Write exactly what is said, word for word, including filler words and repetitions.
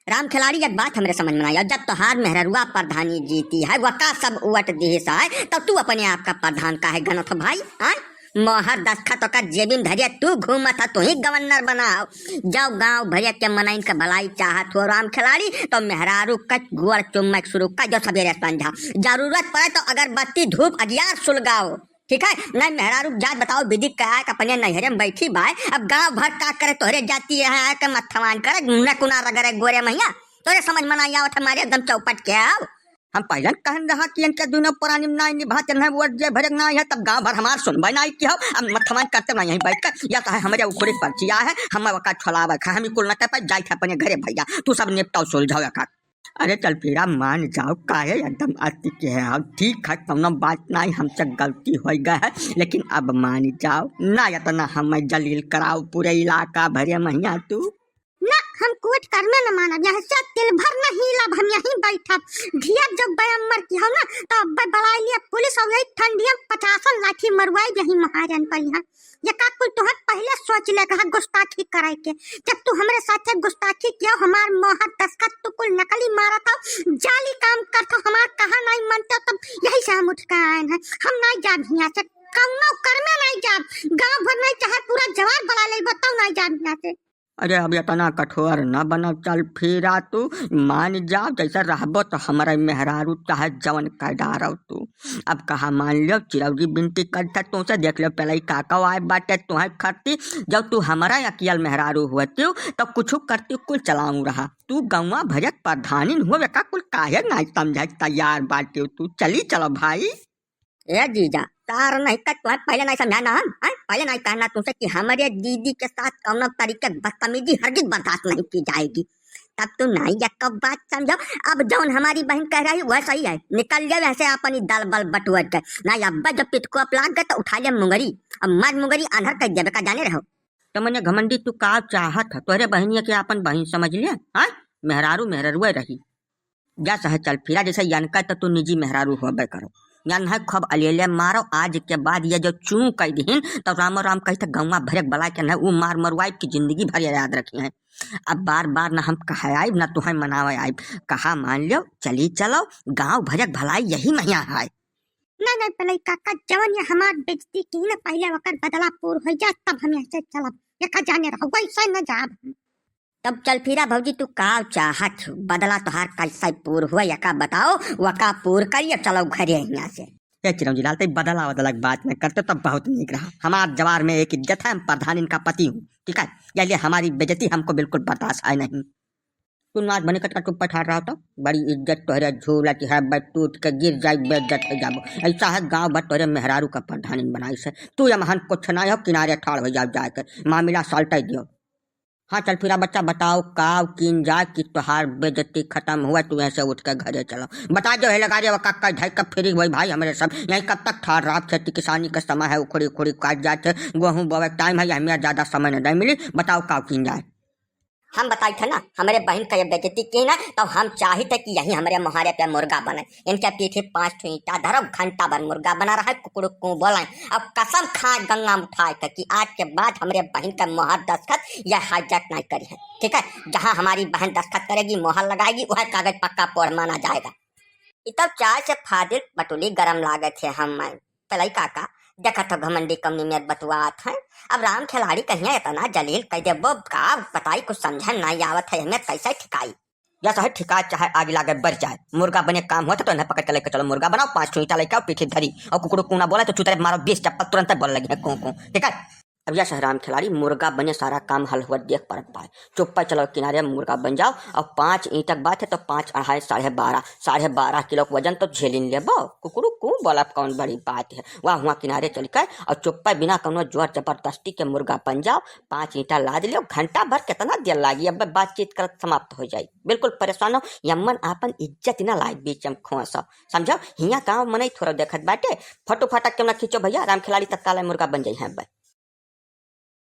राम खिलाड़ी, एक बात हमरे समझ में ना आया, जब तोहार मेहररुआ प्रधानी जीती है, वका सब वोट दिहिस है, तब तू अपने आप का प्रधान काहे गनत हो भाई? आय, मोहर दस्तखत ओकर जेबी में धरिया तू घूमत ह, तू ही गवर्नर बनाओ। जब गांव भरिया के मनइन के भलाई चाहत हो राम खिलाड़ी, तो मेहरारू के गोड़ चुम्मक शुरू कर दो सबेरे संझा। जरूरत पड़े तो अगरबत्ती धूप अगियार सुलगाओ, ठीक है? नहीं मेहरारू जात बताओ विधि का है कि अपने नैहरे में बैठी बाय, अब गांव भर का करे तोहरे जाती रहे आए के मत्थवान करे, नकुना रगड़े गोरे मैया, तोरे समझ में नहीं आवत हमारे एकदम चौपट के आओ। हम पहले कहन रहा कि इनके दुनो प्राणी में नाई निभाते नहीं, वो जे भरे नाई है, तब गांव भर हमार सुनबे नाई की हो। अब मत्थवान करते ना यहीं बैठ कर, या तो है हमारे उखड़ी पर्चिया है, हम वका छोलावे खा, हम ही कुल न कर पाए, जाए थे अपने घरे भैया, तू सब निपटाओ सुलझाओ का। अरे चल फिरा मान जाओ, काहे एकदम अति के है, अब ठीक है, कौनो बात नहीं, हमसे गलती हो गई है, लेकिन अब मान जाओ ना, इतना हमें जलील कराओ पूरे इलाका भरे मैया तू। ना, हम कुछ करमे न मानब, यहाँ से तिल भर न हिलब, हम यहीं बैठब। धिया जब बयामर की हो ना, तो अब्बे बलाई लिए पुलिस और यही ठंडिया में पचासन लाठी मरवाई यही महाजन पर यहाँ। ये का कुल तुहे पहले सोच ले कहा गुस्ताखी करे के। जब तू हमरे साथे गुस्ताखी किया, हमार मोहर दस्तखत तू कुल नकली मारत हो, जाली काम करत हो, हमार कहा नहीं मानते हो, तब यही से हम उठ के आए हैं। हम नहीं जाब यहाँ से, कौनो करमे नहीं जाब, गांव भर नहीं चाहे पूरा जवार बला ले, बताओ नहीं जाब यहाँ से। अरे अब इतना कठोर न बनो, चल फिरा तू मान जाओ, जैसे रहबो तो हमारे मेहरारू चाहे जवन कर डारो तू। अब कहा मान लियो, चिरौरी बिनती करता तुमसे, देख लो पहले ही काका आए बाटे तुहे खरती, जब तू हमारा अकियल मेहरारू होती तो कुछ करती कुल चलाऊ रहा। तू गौवा भरक प्रधानिन हो, एका कुल काहे नहीं समझे तैयार बाटे तू, चली चलो भाई। ए जीजा, तार नहीं कर, तुम्हें पहले नहीं समझा ना हम, हैं? पहले नहीं कहना तुमसे कि हमारे दीदी के साथ कौनो तरीके की बदतमीजी हरगिज बर्दाश्त नहीं की जाएगी। तब तू नहीं एक बात समझो, अब जौन हमारी बहन कह रही वह सही है, निकल जाओ यहाँ से अपनी दल बल बटुअर के। नहीं अब जब पिटको आप लाग गए तो उठा ले मुंगरी, अब मर मुंगरी आन्हर कर देवे का जाने रहो। तो मने घमंडी तू का चाहत ह? तोहरे बहनिया के आपन बहिन समझ ले, हाँ? मेहरारू मेहररुए रही। जा सह चल फिरा, जैसे यनका त तू निजी मेहरारू होबे करो। यन है खूब अलेले मारो, आज के बाद ये जो चूं कह दिहिन, तो रामो राम कही त गौवा भरक बला के न ऊ मार मरवाई की जिंदगी भर याद रखी है। अब बार बार न हम कहे आइब, न तुहे मनावे आइब। कहा मान लो, चली चलो, गांव भरक भलाई यही मैया है। नहीं, नहीं, पलई काका, जवन ये हमार बेइज्जती की न, पहले ओकर बदला पूर हो जा, तब हम यहाँ से चलब। एका जाने रहो, वैसे न जाब हम। तब चल फिरा भौजी, तू का चाहत हो? बदला तोहार कैसे पूर हुआ, एका बताओ, वका पूर करिए, चलो घरे यहाँ से। ए चिरौंजी लाल, तई बदला वदला की बात न करते तब बहुत नीक रहा। हमार जवार में एक इज्जत है, हम प्रधान इनका पति हूँ, ठीक है? यह लिए हमारी बेइज्जती हमको बिल्कुल बर्दाश्त है नहीं। तू नाच बने कटका चुप्पा ठाड़ रहा तो, बड़ी इज्जत तोहरे झूलत है, बस टूट के गिर जाई, बेइज्जत हो जाबो। ऐसा है गांव भर तोहरे मेहरारू का प्रधानिन बनाई से। तू यमहन कुछ ना हो, किनारे ठाड़ हो जाओ जाके, मामला सलटाई दियो। हाँ चल फिरा बच्चा, बताओ काव कीन जाए कि तोहार बेइज्जती खत्म हुआ, तू यहाँ से उठ के घरे चलो। बता जो है लगा रे वो कक्का धई के फ्री हुई भाई, हमरे सब यहीं कब तक ठाड़ रहा, खेती किसानी का समय है, उखड़ी उखड़ी काट जाते, गेहूं बोवे टाइम है, हमें ज्यादा समय नहीं मिली, बताओ काव कीन जाए। हम बताई थे ना, हमरे बहिन का ये बेइज्जती की ना, तो हम चाहित है कि यही हमरे मोहारे पे मुर्गा बने। इनके पीछे पाँच ठो ईंटा धरो, घंटा भर मुर्गा बना रहा है, कुकड़ू कू बोलाए। अब कसम खाए गंगा में उठाए के कि आज के बाद हमरे बहिन का मोहर दस्तखत या हाईजैक नहीं करी है, ठीक है? जहाँ हमारी बहन दस्तखत करेगी, मोहर लगाएगी, वह कागज पक्का पोढ़ माना जाएगा। ई तब चाय से फादिल बटुली गरम लागत है हम। पलई काका, देखत हो घमंडी कमनी में बतुआत हैं। अब राम खिलाड़ी कहिया इतना जलील कह देबो का बताई, कुछ समझे नहीं आवत है हमें कैसे ठिकाई। या चाहे ठिकाए चाहे आग लागे बर जाए, मुर्गा बने काम होता तो इन्हें पकड़ के लेके चलो, मुर्गा बनाओ, पाँच ठो ईंटा लेके आओ, पीछे धरी और कुकड़ू कूना बोले तो चुतरे मारो बीस चप्पल, तुरंत बोलने लगी है कू कू, ठीक है? अब या सह राम खिलाड़ी मुर्गा बने सारा काम हल हुआ देख परत पाए। चुप्पा चलो किनारे मुर्गा बन जाओ। अब पाँच ईंटक बात है तो पाँच अढ़ाई साढ़े बारह, साढ़े बारह किलो के वजन तो झेलिन लेबो। कुकड़ू कू बोलब कौन बड़ी बात है। वह हुआ किनारे चल के और चुप्पा बिना कौनो जोर जबरदस्ती के मुर्गा बन जाओ। पाँच ईंटा लाद लियो, घंटा भर कितना देर लागी, अब बातचीत करत समाप्त हो जाई। बिल्कुल परेशान हो, यमन आपन इज्जत ना लाए बीच में खोसो, समझो? हिया गाँव मनई थोड़ा देखत बाटे, फोटो फाटा क्यों ना खींचो भैया, राम खिलाड़ी तत्काल मुर्गा बन जाई हैं अब।